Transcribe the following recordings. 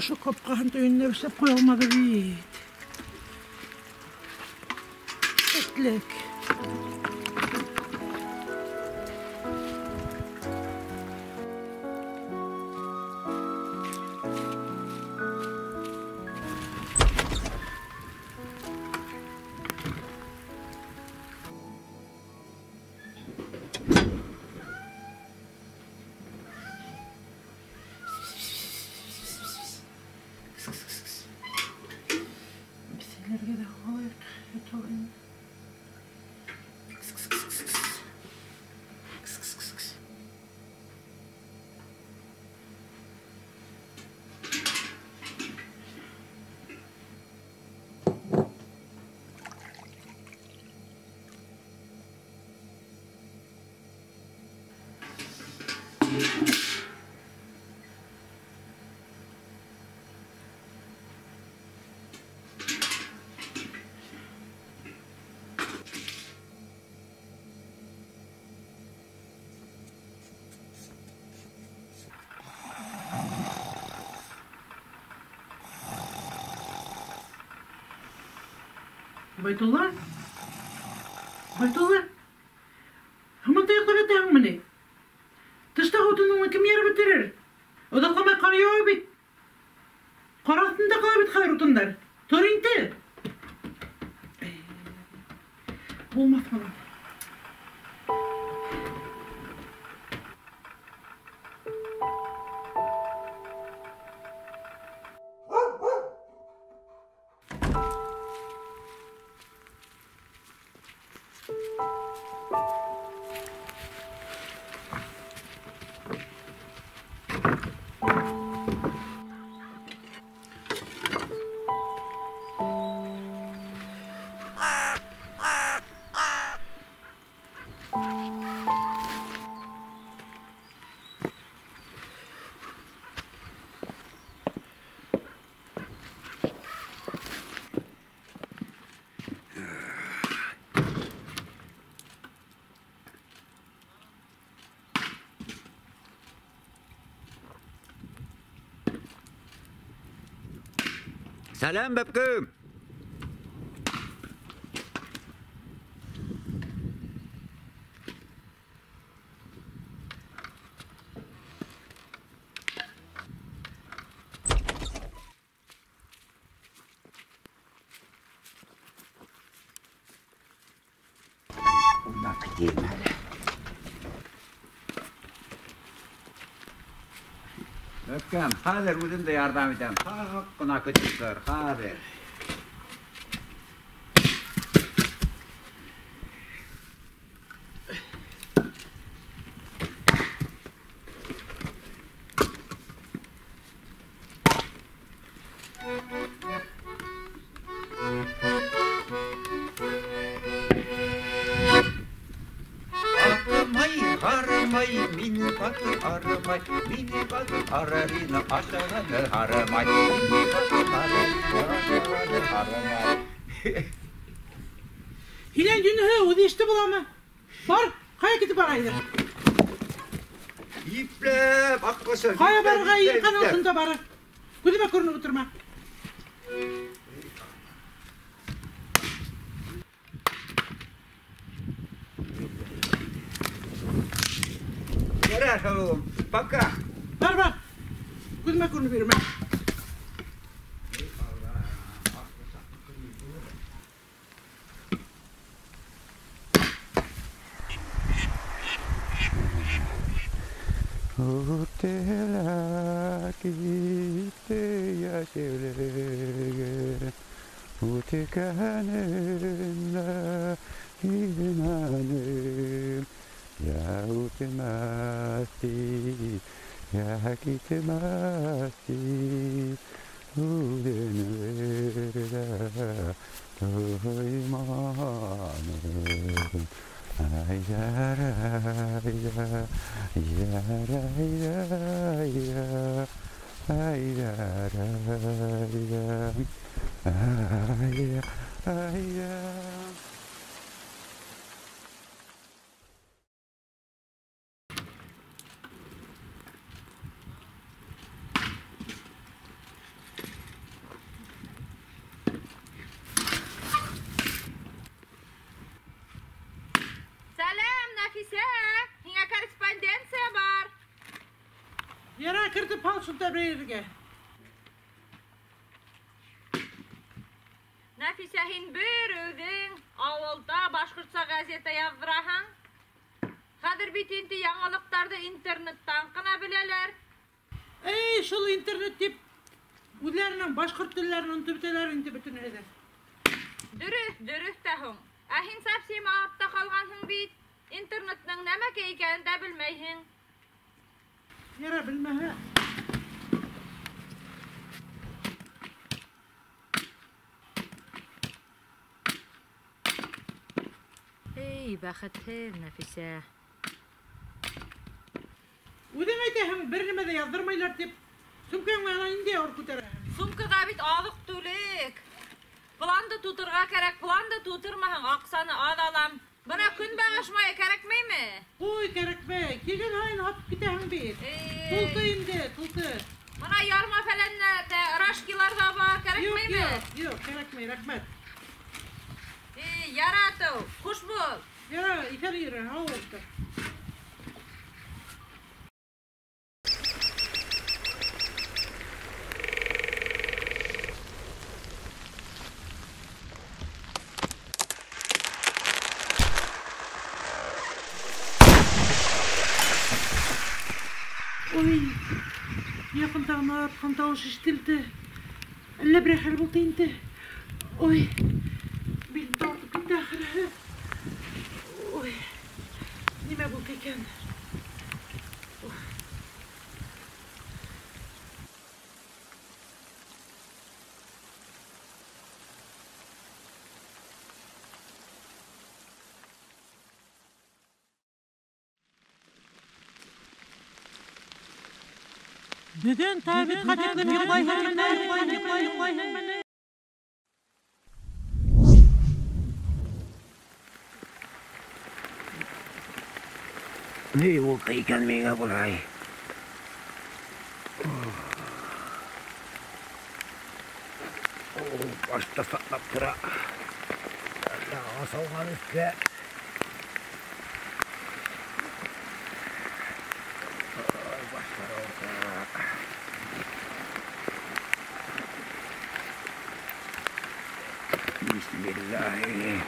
Ошо ҡапҡаһын төйөнләп эшләп ҡуя алманы бит. Этлек. Байтулла? Байтулла? Һаман да йоҡлап ятаһыңмы ни? Тыштағы утыныңны кем ярып бөтөрөр? Оҙаҡламай ҡар яуа бит. Ҡар аҫтында ҡала бит хәҙер утындар. Тор инде. Булмаҫ бала. Сәләм, бәпкем! Уйнап китәйем әле. Бәпкем, хәҙер үҙем дә ярҙам итәм. Хаҡ ҡына көтөп тор, хәҙер. Мине батыр арымай, мине батыр арарина ашағаны арымай, мине батыр арарина ашағаны арымай. Һинән йүнеһе үҙе эште буламы? Бар, ҡая китеп барайҙыр? Ипләп, аҡҡошом. Ҡая барырға ирҡан алтында барыр. Күҙемә күренеп ултырма. Ярар, һылыуым, пока. Бар, бар. Күҙемә күренеп йөрөмә. Үтелә китте йәшеллеген, үткәнен дә һиҙмәнем. Я үтмәҫ тип, я китмәҫ тип, үҙен бер ҙә тойманым. Ай-яр-ай-я, яр-ай-я-я, ай-яр-ай-я, ай-я-ай-я. Ал шул тәбрейергә. Нәфисә, һин бер үҙең ауылда башҡортса газета яҙҙыраһың. Хәҙер бит инде яңылыҡтарҙы интернеттан ҡына беләләр. Эй, шул интернет тип үҙҙәренең башҡорт телдәрен онотоп бөтәләр инде бөтөнләй ҙә. Дөрөҫ, дөрөҫ тә һуң. Ә һин совсем артта ҡалғанһың бит. Интернетның нәмәкәй икәнен дә белмәйһең. Яра, белмәһә. Эй, бәхетһеҙ Нәфисә. Үҙең әйтәһең, бер нәмә ҙә яҙҙырмайлар тип. Сумкаңа ана ниндәй ауыр күтәрәһең? Сумкаға бит аҙыҡ-түлек. Планды тутырға кәрәк, планды тутырмаһаң, аҡсаны аҙ алам. Бына көнбағыш майы кәрәкмәйме? Ҡуй, кәрәкмәй. Килгән һайын һатып китәһең бит. Тулты инде, тулты. Бына ярма фәләннәр ҙә, рашкилар ҙа бар, кәрәкмәйме? Юҡ, юҡ, юҡ, кәрәкмәй, рәхмәт. Яратыу, хуш бул. Яра, иҫән йөрө, һау бул. Ой, яҡын тағын атҡан тауыш ишетелде. Әллә берәр хәл булды инде. Ой, билем тартып китте ахырыһы. Ой, нимә булды икән? Бөгөн табиҡҡа тиклем йоҡлайһыңмы? Ни булды икән миңә былай? Башта саҡлап тора. Әллә асылған өҫкә. Бисмиллаһи.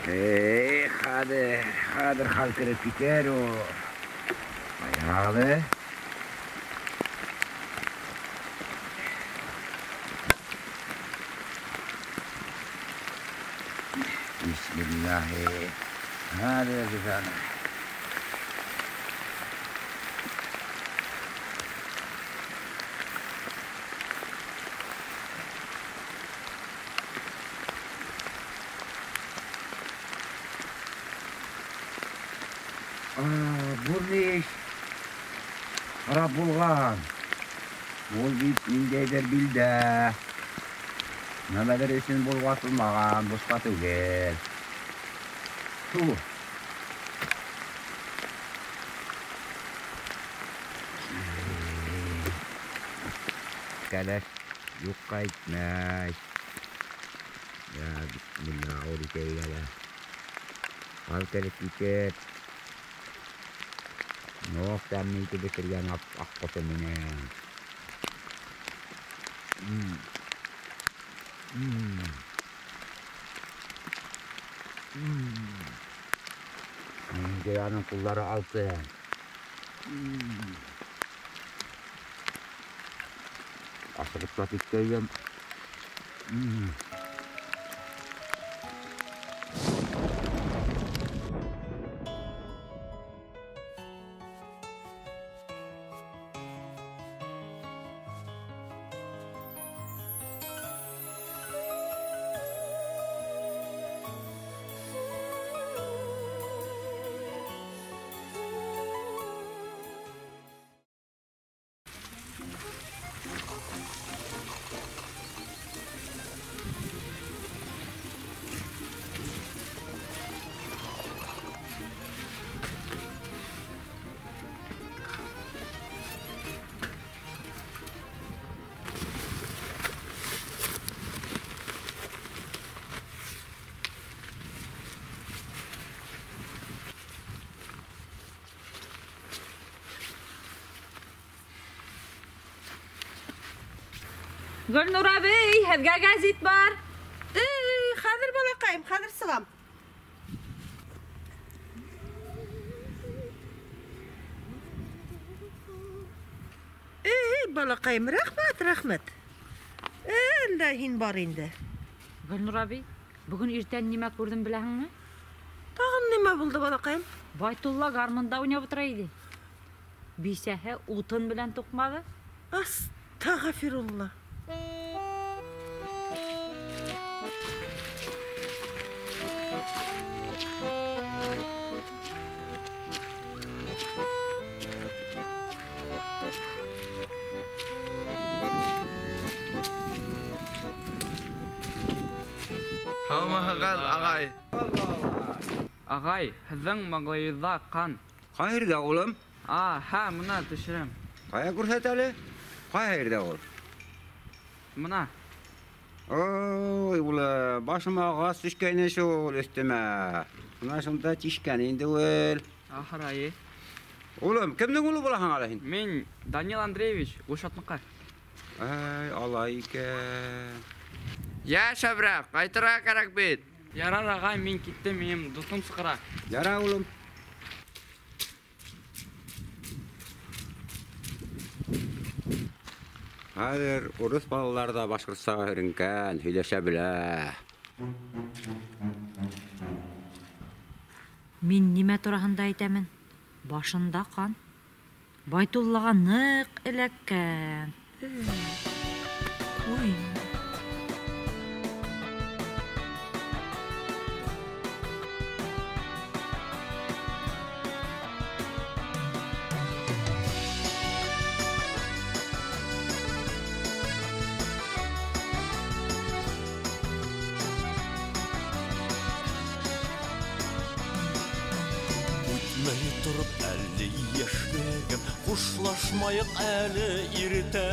Эй, хәҙер, хәҙер хәл кереп китер ул. Аяғы. Бисмиллаһи. Хәҙер җаны. Был ни эш? Харап булған. Ул бит ниндәйҙер билдә. Нәмәлер өсөн был ватылмаған, бушҡа түгел. Ту. Кәләш юҡҡа әйтмәй. Я, бисмилла, ауыр итә әле. Хал кереп китер. Ноҡ тәмле итеп бөтөргән аҡ ҡото менән. Инде аның ҡулдары алтын. Ашығып та киткәйнем. Гөлнур әбей, һеҙгә гәзит бар. Хәҙер балаҡайым, хәҙер сығам. Балаҡайым, рәхмәт, рәхмәт. Әллә һин бар инде. Гөлнур әбей, бөгөн иртән нимә күрҙем беләһеңме? Тағын нимә булды, балаҡайым? Байтулла гармунда уйнап ултыра ине. Бисәһе утын белән туҡманы. Астағфирулла. Һаумыһығыҙ, ағай. Ағай, һеҙҙең маңлайығыҙҙа ҡан. Ҡайҙа, улым? Һә, мына төшөрәм. Ҡая күрһәт әле? Ҡайһы ерҙә ул? Мына. Ой, улым, башыма ағас төшкәйне шул өҫтөмә. Мына шунда тишкән инде ул. Ахырайы. Улым, кемдең улы булаһың әле һин? Мин Данил Андреевич, Гөлшатныҡы. Ай, алай икән. Йә, шәбрәк, ҡайтырға кәрәк бит. Ярар, ағай, мин киттем, минең дуҫым саҡыра. Ярар, улым. Хәҙер урыҫ балалары ҙа башҡортса өйрәнгән, һөйләшә белә. Мин нимә тураһында әйтәмен? Башында ҡан. Байтуллаға ныҡ эләккән. Ой. Тороп әле йәшлегем, хушлашмайыҡ әле иртә.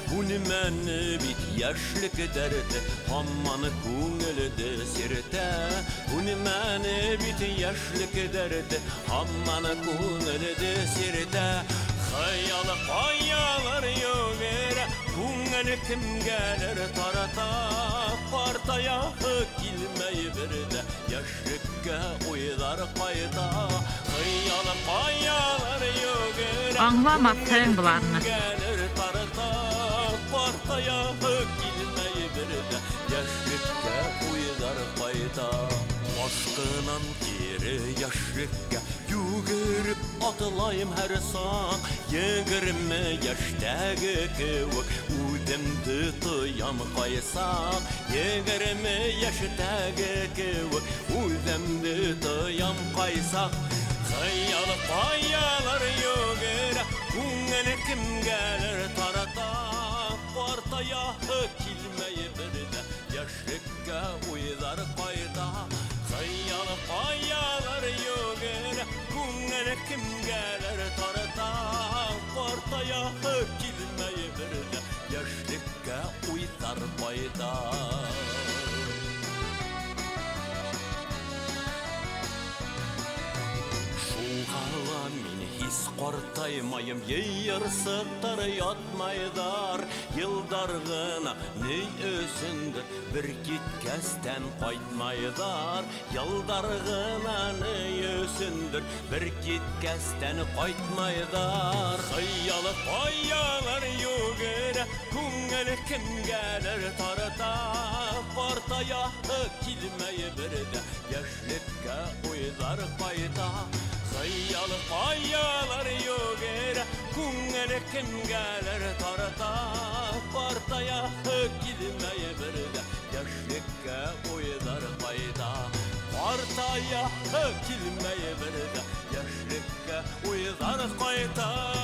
Һүнмәне бит йәшлек дәрте, һаман күңелде сиртә. Һүнмәне бит йәшлек дәрте, һаман күңелде сиртә. Хыялы ҡаялар йүгерә, күңел кемгәлер тарата. Ҡартаяһы килмәй бер ҙә, йәшлеккә уйҙар ҡайта. Хыялы ҡаялар йүгерә, Аңламаҫһың быларны. кемгәлер тарата. Ҡартаяһы килмәй бер ҙә, йәшлеккә уйҙар ҡайта. Ашҡынам кире йәшлеккә, йүгереп атлайым һәр саҡ. 20 йәштәге кеүек үҙемде тоям ҡайсаҡ. 20 йәштәге кеүек үҙемде тоям ҡайсаҡ. Хыялы ҡаялар йүгерә, күңел кемгәлер тарата. Ҡартаяһы килмәй бер ҙә, йәшлеккә уйҙар ҡайта. Хыялы ҡаялар йүгерә, күңел кемгәлер тарата. Ҡартаяһы килмәй бер ҙә, йәшлеккә уйҙар ҡайта. Шуға мин һис ҡартаймайым, йыйырсыҡтар ятмайҙар. Йылдар ғына ни өсөндөр бер киткәстән ҡайтмайҙар. Йылдар ғына ни өсөндөр бер киткәстән ҡайтмайҙар. Хыялы ҡаялар йүгерә, күңел кемгәлер тарата. Ҡартаяһы килмәй бер ҙә, йәшлеккә уйҙар ҡайта. Хыялы ҡаялар йүгерә, күңел кемгәлер тарата. Ҡартаяһы килмәй бер ҙә, йәшлеккә уйҙар ҡайта. Ҡартаяһы килмәй бер ҙә, йәшлеккә уйҙар ҡайта.